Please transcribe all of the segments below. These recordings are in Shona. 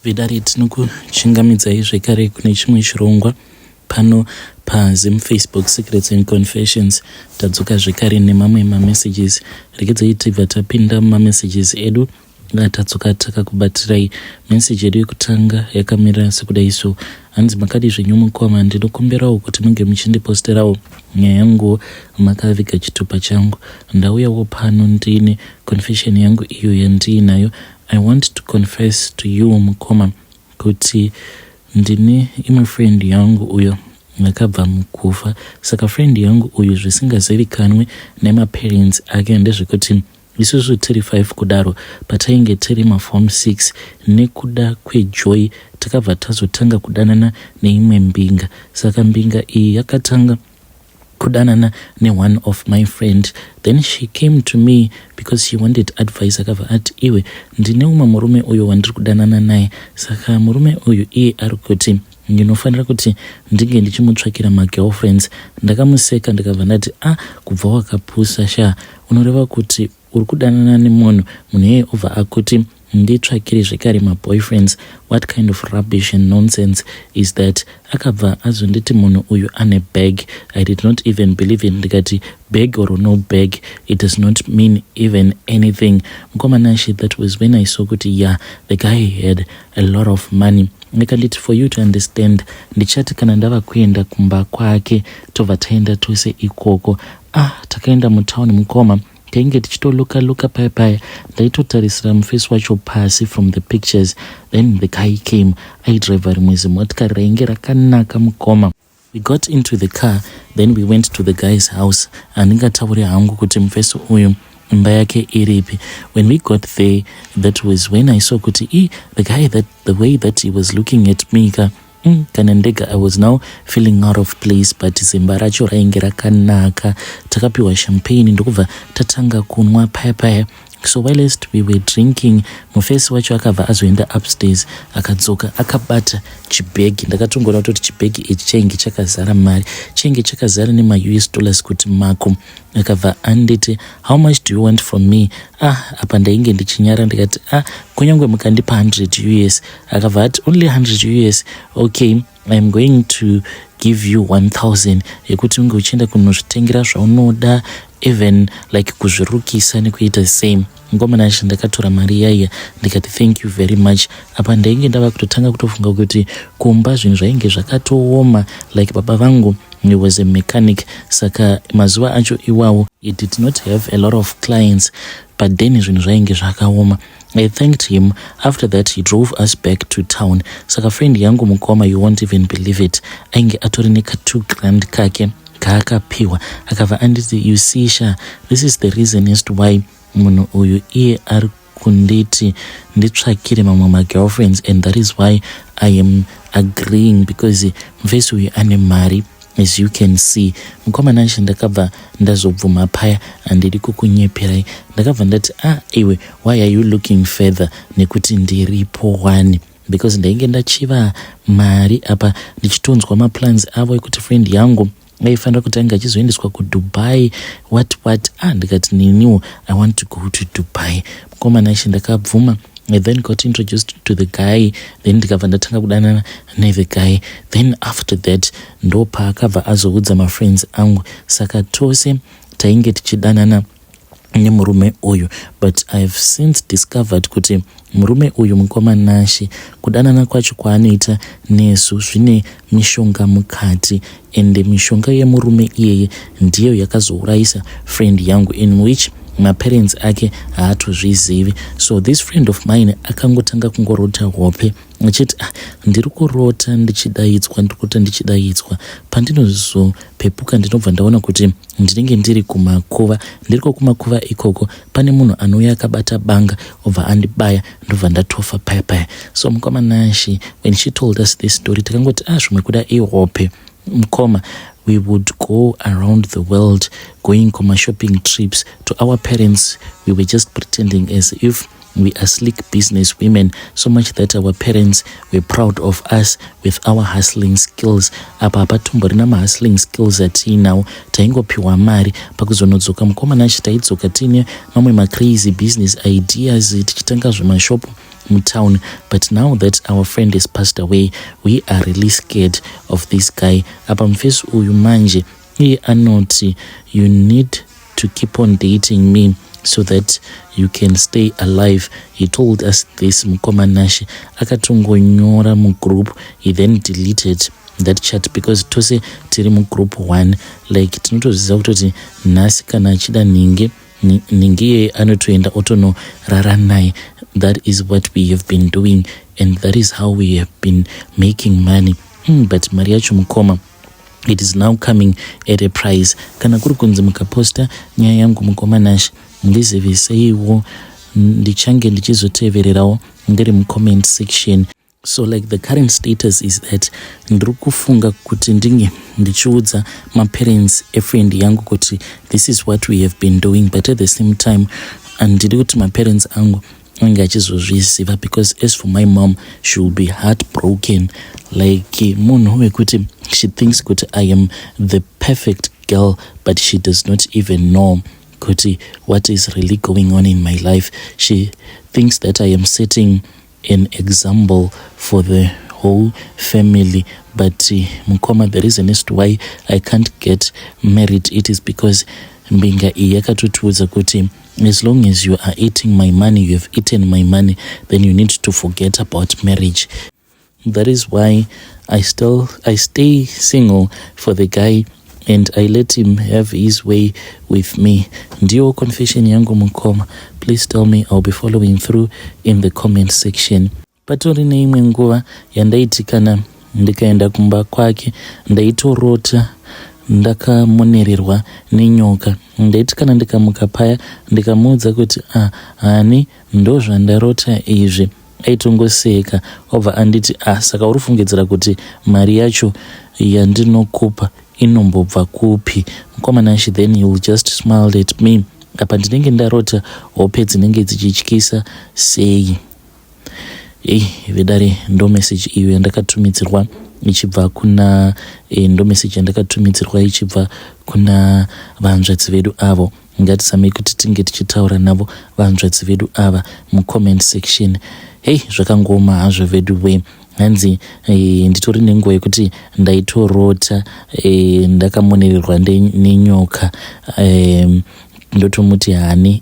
Vedare tinokuchingamidzai zvekare kune chimwe chirongwa pano paZim Facebook Secrets and Confessions. Tadzoka zvekare nemamwe mamessages. Regedzai tibva tapinda mumamessages edu tadzoka takakubatirai. Message yedu yekutanga yakamira sekudai so. Hanzi makadii zvenyu mukoma, ndinokumbirawo kuti munge muchindiposterawo nyaya yangu makaviga chitupa changu. Ndauyawo pano ndine confession yangu iyo yandiinayo. I want to confess to you mukoma kuti ndine imwe friend yangu uyo akabva mukufa. Saka friend yangu uyu zvisingazivikanwe nemaparents ake ndezvekuti isusu tiri 5 kudaro patainge tiri maform 6 nekuda kwejoy takabva tazotanga kudanana neimwe mbinga. Saka mbinga iyi yakatanga kudanana neone of my friend, then she came to me because she wanted advice. Akabva ati, iwe, ndine umwe murume uyo wandiri kudanana naye, saka murume uyu iye ari kuti ndinofanira kuti ndinge ndichimutsvakira magirlfriends. Ndakamuseka ndikabva ndati, ah, kubva wakapusa sha, unoreva kuti uri kudanana nemunhu, munhu iyeye obva akuti nditsvakire zvekare maboyfriends? What kind of rubbish and nonsense is that? Akabva azonditi munhu uyu ane bag. I did not even believe it. Ndikati, bag or no bag, it does not mean even anything. Mukomanashi, that was when I saw kuti yeah, the guy had a lot of money. Ndikanditi, for you to understand, ndichati kana ndava kuenda kumba kwake tobva taenda tose ikoko. Ah, takaenda mutauni mukoma, tainge tichitoluka luka paya paya, ndaitotarisira mufesi wacho pasi from the pictures. Then the guy came, aidriva rimwe zimotikari rainge rakanaka mukoma. We got into the car, then we went to the guy's house. Handingatauri hangu kuti mufesi uyu imba yake iripi. When we got there, that was when I saw kuti i the guy, that the way that he was looking at me ka, kana ndega I was now feeling out of place, but zimba racho rainge rakanaka. Takapiwa champagne ndokubva tatanga kunwa paya paya. So whilst we were drinking, mufesi wacho akabva azoenda upstairs, akadzoka akabata chibhegi. Ndakatongoona kutoti chibhegi ichi chainge chakazara mari, chainge chakazara nemaUS dollars kuti mako. Akabva anditi, "How much do you want from me?" Ah, apa ndainge ndichinyara. Ndikati, ah, kunyange mukandipa 100 US. Akabva ati, "Only 100 US? Okay, I am going to give you 1000 yekuti unge uchienda kunozvitengera zvaunoda, even like kuzvirukisa nekuita same." Ngomanashe, ndakatora mari yaiya ndikati, "Thank you very much." Apa ndainge ndava kutotanga kutofunga kuti kumba zvinhu zvainge zvakatooma. Like baba vangu, he was a mechanic, saka mazuva acho iwawo he did not have a lot of clients, but then zvinhu zvainge zvakaoma. I thanked him. After that, he drove us back to town. Saka friend yangu mukoma, you won't even believe it, ainge atori neka2 grand kake kaakapiwa. Akabva anditi, "You see sha, this is the reason as to why munhu uyu iye ari kunditi nditsvakire mamwe magirlfriends, and that is why I am agreeing, because mufesi uyu ane mari, as you can see." Mukomana, ndakabva ndazobvuma paya. Handidi kukunyeperai, ndakabva ndati, ah, iwe, why are you looking further nekuti ndiripo one? Because ndainge ndachiva mari apa ndichitonzwa maplans avo ekuti friend yangu aifanira kuti ange achizoendeswa kuDubai, what what. Ah, ndikati niniwo I want to go to Dubai. Mukomana, ndakabvuma. I then got introduced to the guy, then ndikabva ndatanga kudanana nethe guy. Then after that ndopaakabva azoudza mafriends angu, saka tose tainge tichidanana nemurume uyu. But I have since discovered kuti murume uyu mukomanashi, kudanana kwacho kwaanoita nesu zvine mishonga mukati, ende mishonga yemurume iyeye ndiyo yakazourayisa friend yangu, in which maparents ake haatozvizivi. So this friend of mine akangotanga kungorota hope achiti, ah, ndiri kurota ndichidaidzwa, ndiri kurota ndichidaidzwa. Pandinozopepuka ndinobva ndaona kuti ndinenge ndiri kumakuva. Ndiriko kumakuva ikoko pane munhu anouya akabata banga, obva andibaya, ndobva ndatofa paya paya. So mukomanashi, when she told us this story, takangoti, ah, zvimwe kuda ihope. Mukoma, we would go around the world going kuma shopping trips. To our parents, we were just pretending as if we are slick business women, so much that our parents were proud of us with our hustling skills. Apa hapatomborina mahustling skills atiinawo, taingopiwa mari. Pakuzonodzoka mukomanachi, taidzoka tiine mamwe macrazy business ideas, tichitanga zvemashopu. mutown. But now that our friend has passed away, we are really scared of this guy. Apa mufesi uyu manje iye anoti, "You need to keep on dating me so that you can stay alive." He told us this, mukoma Nashe. Akatongonyora mugroup. He then deleted that chat because tose tiri mugroup one. Like, tinotozviziva kutoti nhasi kana achida nhingi, nhingi iyeye anotoenda otonorara naye. That is what we have been doing and that is how we have been making money. But mari yacho, mukoma, it is now coming at a price. Kana kuri kunzi mukaposta nyaya yangu, mukoma Nashe, ndiziviseiwo, ndichange ndichizotevererawo ndiri mucomment section. So like, the current status is that ndiri kufunga kuti ndinge ndichiudza maparents efriend yangu kuti this is what we have been doing, but at the same time handidi kuti maparents angu ange achizozviziva, because as for my mom, she will be heartbroken. Like, munhu wekuti she thinks kuti I am the perfect girl, but she does not even know kuti what is really going on in my life. She thinks that I am setting an example for the whole family. But mukoma, the reason as to why I can't get married, it is because mbinga iyi yakatotiudza kuti as long as you are eating my money, you have eaten my money, then you need to forget about marriage. That is why I stay single for the guy and I let him have his way with me. Ndiyo confession yangu, mukoma. Please tell me. I'll be following through in the comment section. Patori neimwe nguva yandaiti kana ndikaenda kumba kwake, ndaitorota ndakamonererwa nenyoka. Ndaiti kana ndikamuka paya, ndikamuudza kuti, "Ah, honey, ndo zvandarota izvi," aitongoseka, obva anditi, "Ah, saka uri fungidzira kuti mari yacho yandinokupa inombobva kupi?" Mukoma Nashe, then he will just smile at me. Apa ndinenge ndarota hope dzinenge dzichityisa sei. Ei, vedare, ndo message iyo yandakatumidzirwa ichibva kuna ndo message yandakatumidzirwa ichibva kuna vanzvadzi vedu avo. Ngatizamei kuti tinge tichitaura navo vanzvadzi vedu ava mucomment section. Hei, zvakangoma hazvo vedu we. Hanzi nditori nenguva yekuti ndaitorota ndakamonererwa nenyoka, ndotomuti, "Honey."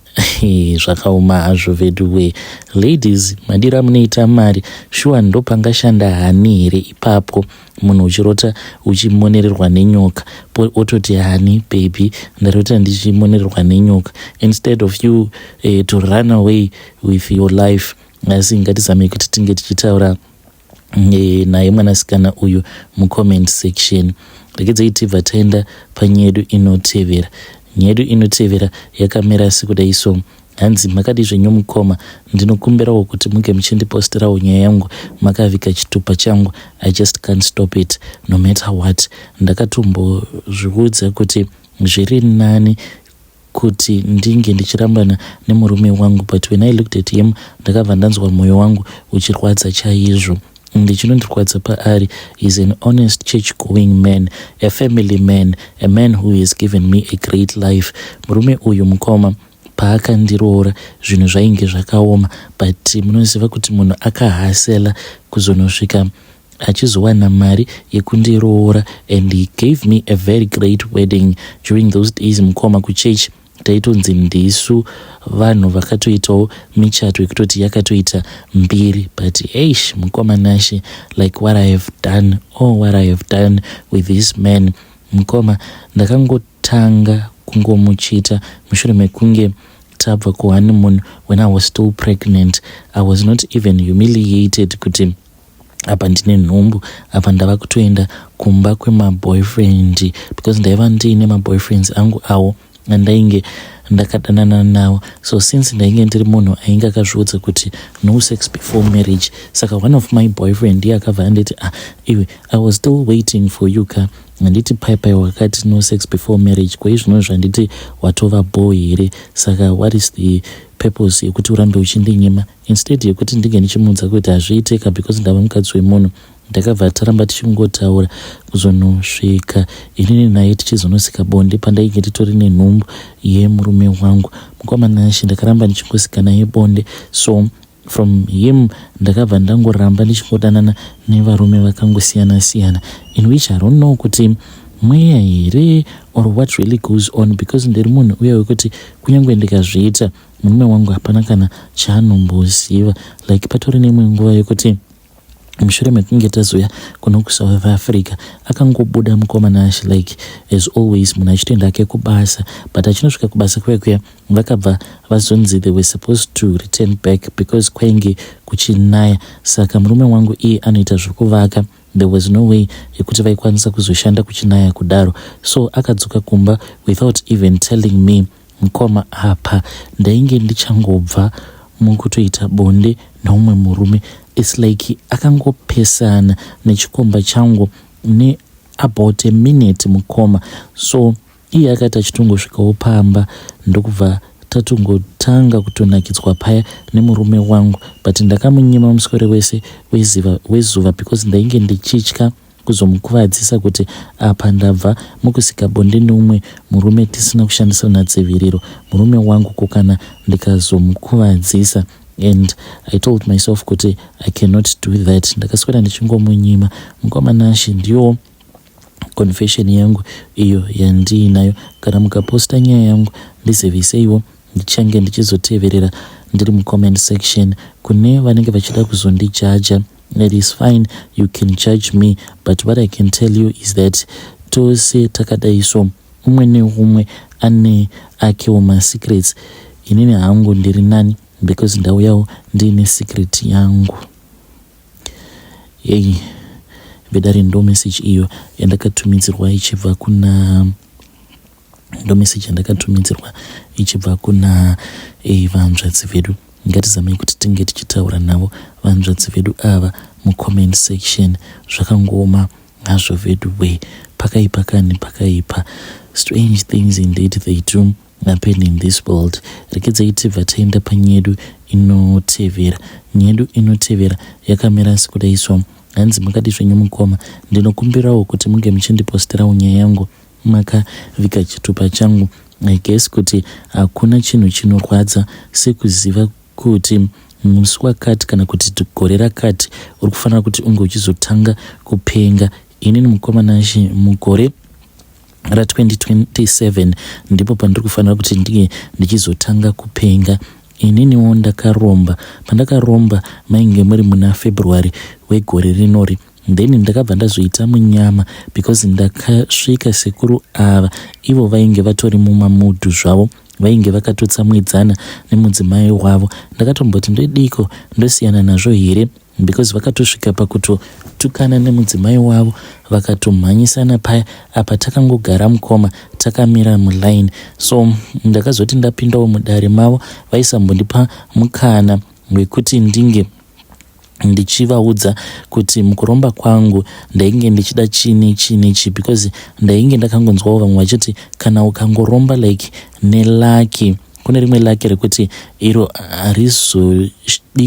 Zvakaoma hazvo vedu we. Ladies, madiro amunoita mari, shuwa ndopangashanda honey here ipapo? Munhu uchirota uchimonererwa nenyoka, ototi, "Honey, baby, ndarota ndichimonererwa nenyoka," instead of you to run away with your life. Asi ngatizamei kuti tinge tichitaura naye mwanasikana uyu mucomment section. Regedzai tibva taenda panyaya yedu inotevera. Nyaya yedu inotevera yakamira sekudai so. Hanzi, "Makadi zvenyu mukoma? Ndinokumbirawo kuti munge muchindiposterawo nyaya yangu makavika chitupa changu. I just can't stop it no matter what. Ndakatombozviudza kuti zviri nani kuti ndinge ndichirambana nemurume wangu, but when I looked at him, ndakabva ndanzwa mwoyo wangu uchirwadza chaizvo. Ndichinondirwadza paari is an honest church going man, a family man, a man who has given me a great life. Murume uyu, mukoma, paakandiroora zvinhu zvainge zvakaoma, but munoziva kuti munhu akahasela kuzonosvika achizowana mari yekundiroora, and he gave me a very great wedding. During those days, mukoma, kuchechi taitonzi ndisu vanhu vakatoitawo michato yekutoti yakatoita mbiri. But eish, mukoma Nashe, like, what I have done, oh, what I have done with this man. Mukoma, ndakangotanga kungomuchita mushure mekunge tabva kuhoneymoon when I was still pregnant. I was not even humiliated kuti apa ndine nhumbu, apa ndava kutoenda kumba kwemaboyfriend, because ndaiva ndiine maboyfriends angu awo andainge ndakadanana nawo. So since ndainge ndiri munhu ainge akazviudza kuti no sex before marriage, saka one of my boyfriend ndiye akabva anditi, 'Ah, iwe, I was still waiting for you ka. Handiti paipai wakati no sex before marriage? Kwaizvino zvanditi watova boy here? Saka what is the purpose yekuti urambe uchindinyima?' Instead yekuti ndinge ndichimuudza kuti hazviiteka because ndava mukadzi wemunhu, ndakabva taramba tichingotaura kuzonosvika inini naye tichizonosika bonde pandainge nditori nenhumbu yemurume wangu. Mukoma Nashe, ndakaramba ndichingosika naye bonde. So From him ndakabva ndangoramba ndichingodanana nevarume vakangosiyana siyana, in which I don't know kuti mweya here or what really goes on, because ndiri munhu uya wekuti kunyange ndikazviita, murume wangu hapana kana chaanomboziva. Like patori neimwe nguva yekuti mushure mekunge tazoya kuno kuSouth Africa, akangobuda mukomana ashi, like as always, munhu achitoenda ake kubasa, but achinosvika kubasa kuya kuya, vakabva vazonzi they were supposed to return back because kwainge kuchinaya. Saka murume wangu iye anoita zvekuvaka, there was no way yekuti vaikwanisa kuzoshanda kuchinaya kudaro. So akadzoka kumba without even telling me. Mukoma, apa ndainge ndichangobva mukutoita bonde neumwe murume. It's like akangopesana nechikomba changu neabout a minute, mukoma. So iye akati achitongosvikawo pamba, ndokubva tatongotanga kutonakidzwa paya nemurume wangu, but ndakamunyima muswere wese wezuva because ndainge ndichitya kuzomukuvadzisa, kuti apa ndabva mukusika bonde neumwe murume tisina kushandisana dziviriro, murume wangu, kukana ndikazomukuvadzisa. And I told myself kuti I cannot do that. Ndakaswera ndichingomunyima. Mukomanashi, ndiyo confession yangu iyo yandiinayo. Kana mukaposta nyaya yangu, ndiziviseiwo, ndichange ndichizoteverera ndiri mucomment section. Kune vanenge vachida kuzondijaja, it is fine, you can judge me, but what I can tell you is that tose takadai so, umwe neumwe ane akewo masecrets. Inini hangu ndiri nani because ndauyawo ndiine secret yangu. Yei vedare, ndo message iyo yandakatumidzirwa ichibva kuna, ndo message yandakatumidzirwa ichibva kuna vanzvadzi vedu. Ngatizamei kuti tinge tichitaura navo vanzvadzi vedu ava mucomment section. Zvakangooma hazvo vedu we, pakaipa kani, pakaipa. Strange things indeed, they do happen in this world. Rekedzai tibva taenda panyedu inotevera. Nyedu inotevera yakamira sekudai so. Hanzi, "Makadi zvenyu mukoma? Ndinokumbirawo kuti munge muchindiposterawo nyaya yangu makavika chitupa changu. I guess kuti hakuna chinhu chinorwadza sekuziva kuti musi wakati kana kuti gore rakati uri kufanira kuti unge uchizotanga kupenga. Inini, mukomanashi, mugore ra2027 ndipo pandiri kufanira kuti ndinge ndichizotanga kupenga. Ininiwo ndakaromba. Pandakaromba mainge muri muna February wegore rinori. Then ndakabva ndazoita munyama because ndakasvika sekuru ava ivo vainge vatori mumamudhu zvavo, vainge vakatotsamwidzana nemudzimai wavo. Ndakatomboti ndodiko, ndosiyana nazvo here, because vakatosvika pakutotukana nemudzimai wavo, vakatomhanyisana paya. Apa takangogara, mukoma, takamira muline. So ndakazoti ndapindawo mudare mavo, vaisambondipa mukana wekuti ndinge ndichivaudza kuti mukuromba kwangu ndainge ndichida chini chini chi, because ndainge ndakangonzwawo vamwe vachiti kana ukangoromba like nelucky, kune rimwe lucky rekuti iro harizodi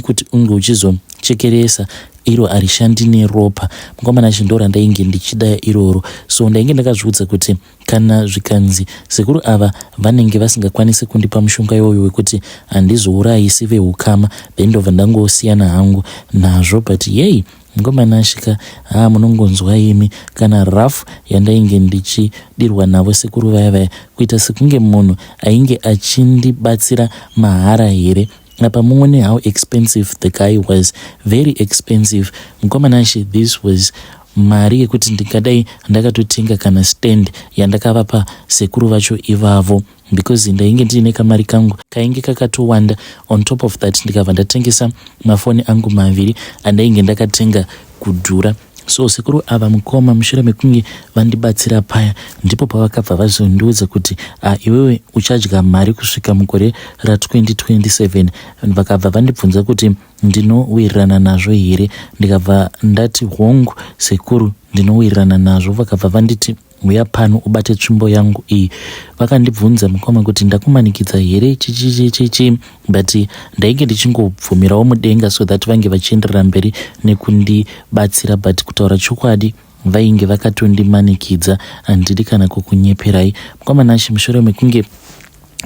kuti unge uchizochekeresa, iro harishandi neropa. Mukomana, chindo randainge ndichida iroro. So ndainge ndakazviudza kuti kana zvikanzi sekuru ava vanenge vasingakwanisi kundipa mushonga iwoyo wekuti handizourayisi veukama, then ndobva ndangosiyana hangu nazvo. But yei, ngomana asvika, ha, munongonzwa imi kana rafu yandainge ndichidirwa navo sekuru vaya vaya, kuita sekunge munhu ainge achindibatsira mahara here. Apa muone how expensive the guy was, very expensive, mukomanashi. This was mari yekuti ndingadai ndakatotenga kana stand yandakavapa sekuru vacho ivavo, because ndainge ndiine kamari kangu kainge kakatowanda. On top of that, ndikabva ndatengesa mafoni angu maviri andainge ndakatenga kudhura. So sekuru ava, mukoma, mushure mekunge vandibatsira paya, ndipo pavakabva vazondiudza kuti, "Ah, iwewe uchadya mari kusvika mugore ra2027." Vakabva vandibvunza kuti ndinowirirana nazvo here. Ndikabva ndati, "Hongu sekuru, ndinowirirana nazvo." Vakabva vanditi, "Uya pano ubate tsvimbo yangu iyi." Vakandibvunza, mukoma, kuti ndakumanikidza here, chichichichichi, but ndainge ndichingobvumirawo mudenga so that vange vachienderera mberi nekundibatsira. But kutaura chokwadi, vainge vakatondimanikidza, handidi kana kukunyeperai, mukoma Nashi. Mushure mekunge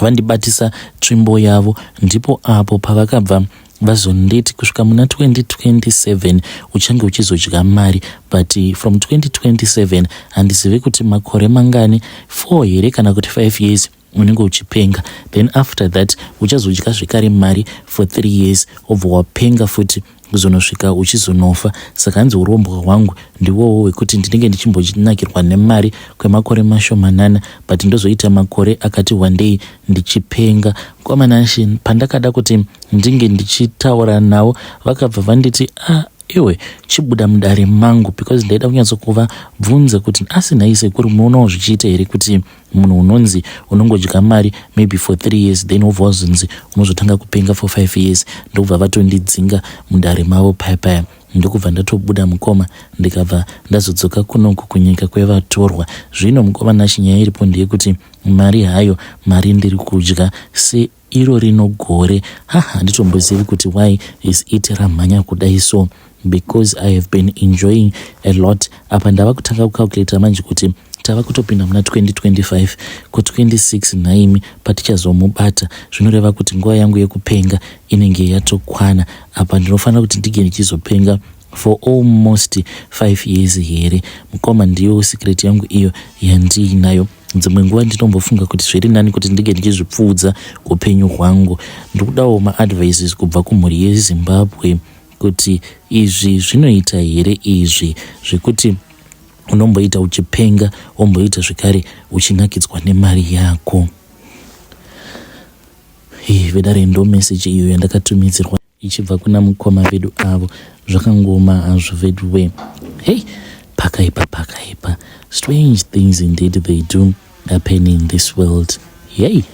vandibatisa tsvimbo yavo, ndipo apo pavakabva Vazonditi kusvika muna 2027 uchange uchizodya mari, but from 2027 handizive kuti makore mangani, 4 here kana kuti 5 years unenge uchipenga. Then after that uchazodya zvekare mari for 3 years, wobva wapenga futi kuzonosvika uchizonofa. Saka hanzi urombwa hwangu ndiwowo hwekuti ndinenge ndichimbonakirwa nemari kwemakore mashomanana, but ndozoita makore akati wandei ndichipenga. Kwamanashe, pandakada kuti ndinge ndichitaura navo, vakabva vanditi, "Ah, iwe, chibuda mudare mangu," because ndaida kunyatsokuvabvunza kuti, "Asi nhai sekuru, munoonawo zvichiita here kuti munhu unonzi unongodya mari maybe for 3 years, then wobva wazonzi unozotanga kupenga for 5 years?" Ndokubva vatondidzinga mudare mavo paya paya. Ndokubva ndatobuda, mukoma, ndikabva ndazodzoka kunoku kunyika kwevatorwa. Zvino mukoma Nashi, nyaya iripo ndeyekuti mari hayo, mari ndiri kudya seiro rino gore. Ha, handitombozivi kuti why is it ramhanya kudai so, because I have been enjoying a lot. Apa ndava kutanga kucalculata manje kuti tava kutopinda muna 2025 ku26 nhaimi patichazomubata. Zvinoreva kuti nguva yangu yekupenga inenge yatokwana. Apa ndinofanira kuti ndige ndichizopenga for almost 5 years here, mukoma? Ndiyo secret yangu iyo yandiinayo. Dzimwe nguva ndinombofunga kuti zviri nani kuti ndinge ndichizvipfuudza upenyu hwangu. Ndikudawo maadvices kubva kumhuri yeZimbabwe kuti izvi zvinoita here, izvi zvekuti unomboita uchipenga, womboita zvekare uchinakidzwa nemari yako? Vedare, ndo meseji iyo yandakatumidzirwa ichibva kuna mukoma vedu avo. Zvakangoma hazvo vedu we. Hei, pakaipa, pakaipa. Strange things indeed, they do happen in this world. Yei.